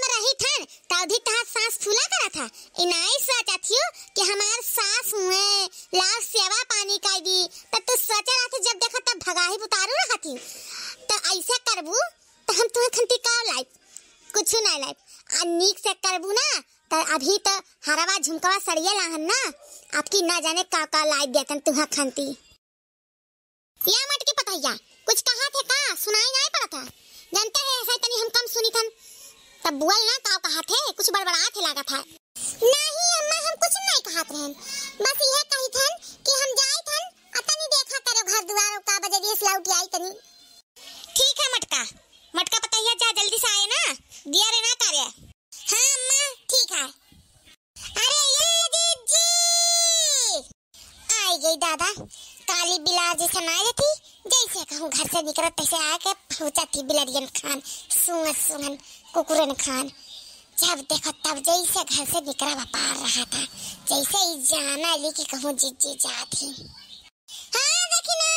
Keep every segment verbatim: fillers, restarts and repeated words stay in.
रही थन, तौधी तहार सास फूला करत है। ई नाई सोचत हियो कि हमार सास हुए, लाव सेवा पानी कइ दी। त तू सोचा रहत है, जब देखा तब भगाही उतारू रहत हियो। त ऐसे करबू, त हम तुहे खंती का लाइब? कुछ नाई लाइब। आ नीक से करबू ना, त अभी त हरवा झुमकवा सड़िया लाहन ना, आपकी ना जाने का का लाइब देतन तुहे खंती। या मटकी पतहिया, कुछ कहा थे का? सुनाई नाई पड़त है। जानते हैं, ऐसा तनी हम कम सुनी थन। तब बोल ना, का कहा थे? कुछ बड़बड़ा थे लागत है। नहीं अम्मा, हम कुछ नहीं कहत रहन, बस यह कही थन कि हम जाई थन, आ तनी देखा करो घर दुआर का बजे दिए से लौट आई तनी। ठीक है मटका, मटका पतहिया जा जल्दी से आए ना, दिया रे ना कार्य। हाँ अम्मा, ठीक है। अरे ये जीजी, आई गई दादा, काली बिलार जैसे ना रहती, जैसे कहूँ घर से निकलत तैसे आके पहुँचत ही बिलरियन खान, सूंघत सूंघन कुकुरन खान। जब देखो तब जैसे घर से निकला व्यापार रहा था, जैसे ही जाना ली कि कहूँ जीजी जात ही। हाँ देखी ना,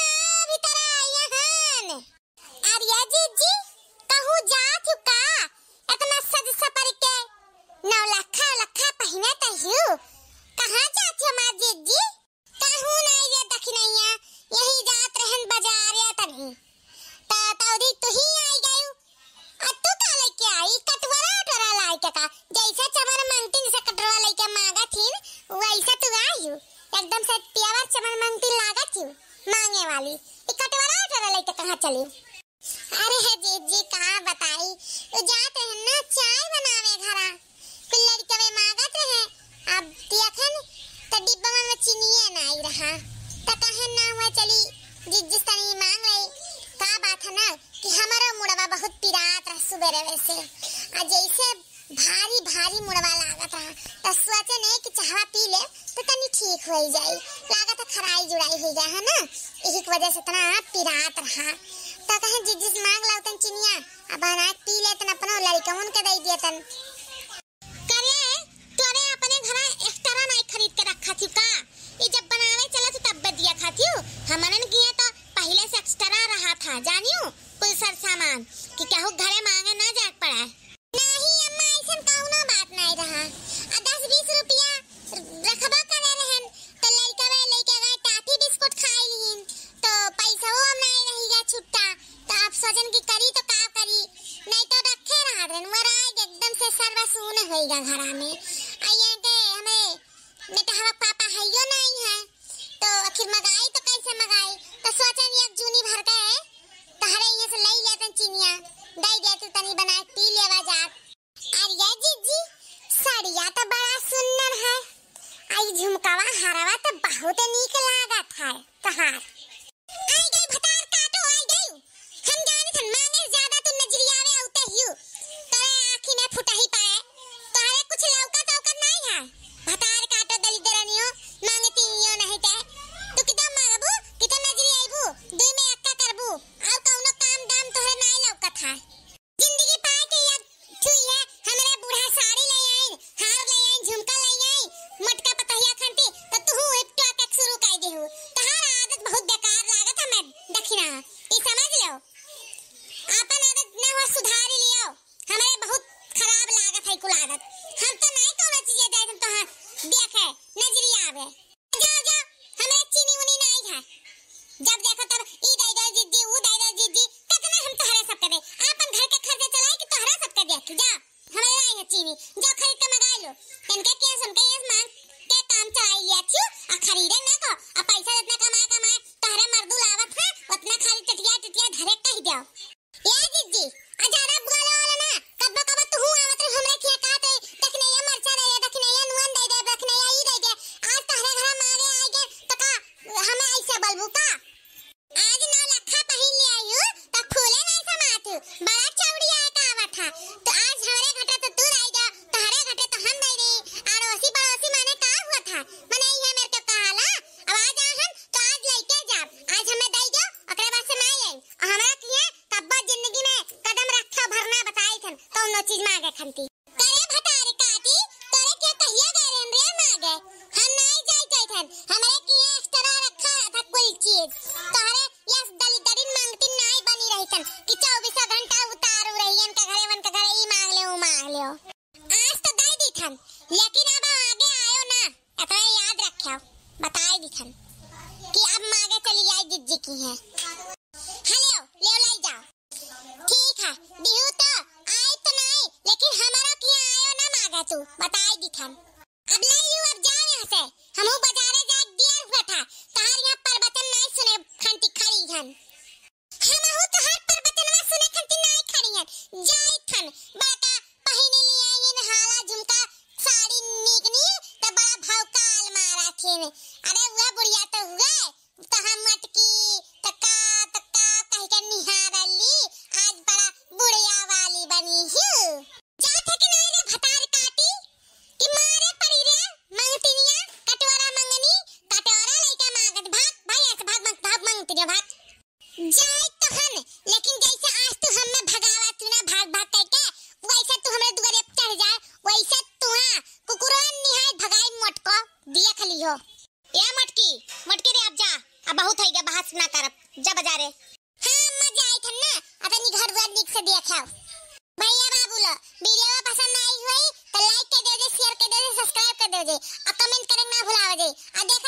भीतर आइया हन। अरे जीजी, कहूँ जात हूँ का? इतना सज सपर के नौलखा लखा पहिने त हूँ। कहाँ जात हूँ हमार जीजी? कहूँ नहीं रे दखिनैया, यही जात रहन बाजार या तनी। त तौरी तू ही आई गयू। आ तू का लेके आई? कटोरा उटोरा लाई के का? जैसे चमर मांगती जैसे कटोरा लेके मांगा थी, वैसे तू आई हूँ। एकदम से पियावर चमर मांगती लागत हूँ मांगे वाली। ई कटोरा उटोरा लेके कहाँ चली? अरे हे जीजी, का बताई, उ जात रहन ना चाय बनावे घरा, कुल लड़कवे मांगत रहे, अब दियाखन त डिब्बा में चिनिये नाई रहा, त कहन ना हुआ चली जीजी से तनी मांग ले। का बात है ना कि हमारो मुड़वा बहुत पिरात रहा सुबेरे से, आ जैसे भारी भारी मुड़वा लागत रहा, त सोचे नहीं कि चाहवा पी ले त तनी ठीक होई जाई। लागत है खराई जुड़ाई होई गया है ना, यही की वजह से इतना पिरात रहा। त कहे जीजी से मांग लाओ तन चिनिया, अब बना के पी ले तन अपनो लड़कवन के दे दिए तन। करे, तोरे अपने घरा एक्स्ट्रा नाई खरीद के रखा थी का? ई जब बनावे चला थी तब दिया खाती हूँ। हमरन किया तो पहले से एक्स्ट्रा रहा था, जानियो, कुल सर सामान कि केहू घरे मांगे ना जाए पड़ा। नहीं अम्मा, ऐसन कौनो बात नहीं रहा। आ दस बीस रुपया रखबा करे रहन, तो लइका बे लइका गए टाफी बिस्कुट खाई लीन, तो पैसवो हम नहीं रही गया छुट्टा, तो आप सोचन की करी तो का करी, नहीं तो रखे रहा रहन, वराए एकदम से सर्वसून होई गा घरा में। आ ये के हमें नेटहवा पापा हइयो नहीं है, तो आखिर मगाई तो कैसे मगाई? तो सोचन एक जूनी भर के तहरे इहाँ से लई लेतन चिनिया, दई दे तू तनी बना के पी लेवा जात। अरे जीजी, साड़िया तो बड़ा सुंदर है, आई झुमकावा हरवा तो बहुत नीक लागत है तहार। आई गई भतार काटो, आई गई। हम जाने थन मांगे ज्यादा तू नजरियावे औते हियो। तोरे आँखी में फुटही पड़े। तोहरे कुछ लौकत औकत नाई है। भतार काटो दलिद्रनियो, मांगे तीनियो नहीं ते। तू कितना मांगबू, कितना नजरियाबू, दुई में अक्का करबू। और कौनो काम दाम तोहरे नाई लौकत है। जिंदगी पाए के या छुई है, हमरे बूढ़ा साड़ी ले आई, हार ले आई, झुमका ले आई, मोटका पतहिया खंती, तो तू एक टोक शुरू कर देहू। तहार आदत बहुत बेकार लागत है, मैं दखिना। ई समझ लो, आपन आदत ना हो सुधारी लियो। हमरे बहुत खराब लागत है कुल आदत। हम तो नहीं कौनो चीज जाए, हम तो हाँ देखे नजरिया आवे। जाओ, जाओ, हमरे चीनी उनी नहीं है। जब देखो तब ई दे दो जीजी, ऊ दे दो जीजी, कितना हम तोहरे सबके दे? आपन घर के खर्चा चलाई कि तोहरे सबके दे? जाओ, हमरे नहीं है चीनी, जाओ खरीद के मंगा लो। इनके क्या सुन के ये मांग के काम चलाई लिया थियो, आ खरीदे ना को, आ पैसा जितना कमाए कमाए, तोहरे मर्दू लावत है, उतना खाली टटिया टटिया धरे कह जाओ। ए जीजी, आ ज्यादा बोले वाला ना, कब्बो कब्बो तू हूँ आवत रही हमरे खिया कहत रही, "दखिनैया मरचा दे दे, दखिनैया नून दे दे, दखिनैया ई दे दे।" आज तहरे घर मारे आए गे, तो का हमें ऐसे बोलबू का? आज नौ लखा पहिन ले आयु, तो फूले नहीं समात, बड़ा चौड़ी आए का आवत है। तो आज हमरे घटे तो तू रह जा, तहरे घटे तो हम दे रही। अड़ोसी पड़ोसी माने का हुआ था? मने ये मेरे को कहाला, अब आज आ हम, तो आज लेके जा, आज हमें दे दो, ओकरे बाद से मैं आई। और हमरा किया कब्बो जिंदगी में कदम रखा भरना बताई थन, कौनो चीज मांगे खंती। करे भतारी काटी, तोरे के कहिया गए रहन रे मांगे? हम नाई जाई जाई थन, हमरे किया एक्स्ट्रा रखा था कुल चीज। तोहरे यस दलिदरिन मांगती नाई बनी रही थन कि चौबीस घंटा उतारू रही, इनके घरे, उनके घरे, ई मांग ले, ऊ मांग ले। लेकिन अब आगे आयो ना, इतना याद रख्यो, बताई दिथन कि अब मागे चली आई जिज्जी किहाँ। हेलो, ले लाई जाओ। ठीक है, दिहू तो आई तो नहीं, लेकिन हमारा किहाँ आयो ना मागे तू, बताई दिथन। अब ले लियो, अब जाओ यहाँ से। हमहू बाजारे जाए दियर हुआ था, तहार यहाँ प्रवचन नहीं सुने खंती खड़ी हन। हमहू तहार प्रवचनवा सुने खंती नहीं खड़ी हन। जाई थन, बड़का पहिने ले आई इन हाला झुमका साड़ी नीक नी, त बड़ा भौकाल मारा थे। अरे वह बुढ़िया तो हुए, त हम मटकी, त का, त का कह के निहारली, आज बड़ा बुढ़िया वाली बनी हूँ। जात है कि नहीं रे भतार काटी, कि मारे पड़ी रे मंगतिनिया, कटोरा मंगनी, कटोरा लइका मांगत, भाग, भाग यहाँ से, भाग, भाग, भाग मंगतिनिया, भाग। जाए तो हन, लेकिन जैसे आज तू हमें भगावा तू ना भाग भाग करके, वैसे तू हमरे दुआरे पे चढ़ जाए, वैसे तू हाँ कुकुरन निहाय भगाई मोटको, देख लियो। ए मोटकी, मोटकी रे, अब जा, अब बहुत है गया, बहस ना करब, जा बाजारे। हाँ अम्मा, जाए थन ना, अब तनी घर दुआर निक से देख आओ। भैया बाबू लो, वीडियो पसंद आई हुई तो like कर दे, share कर दे, subscribe कर दे और comment करे ना भुलावे जे। आ देख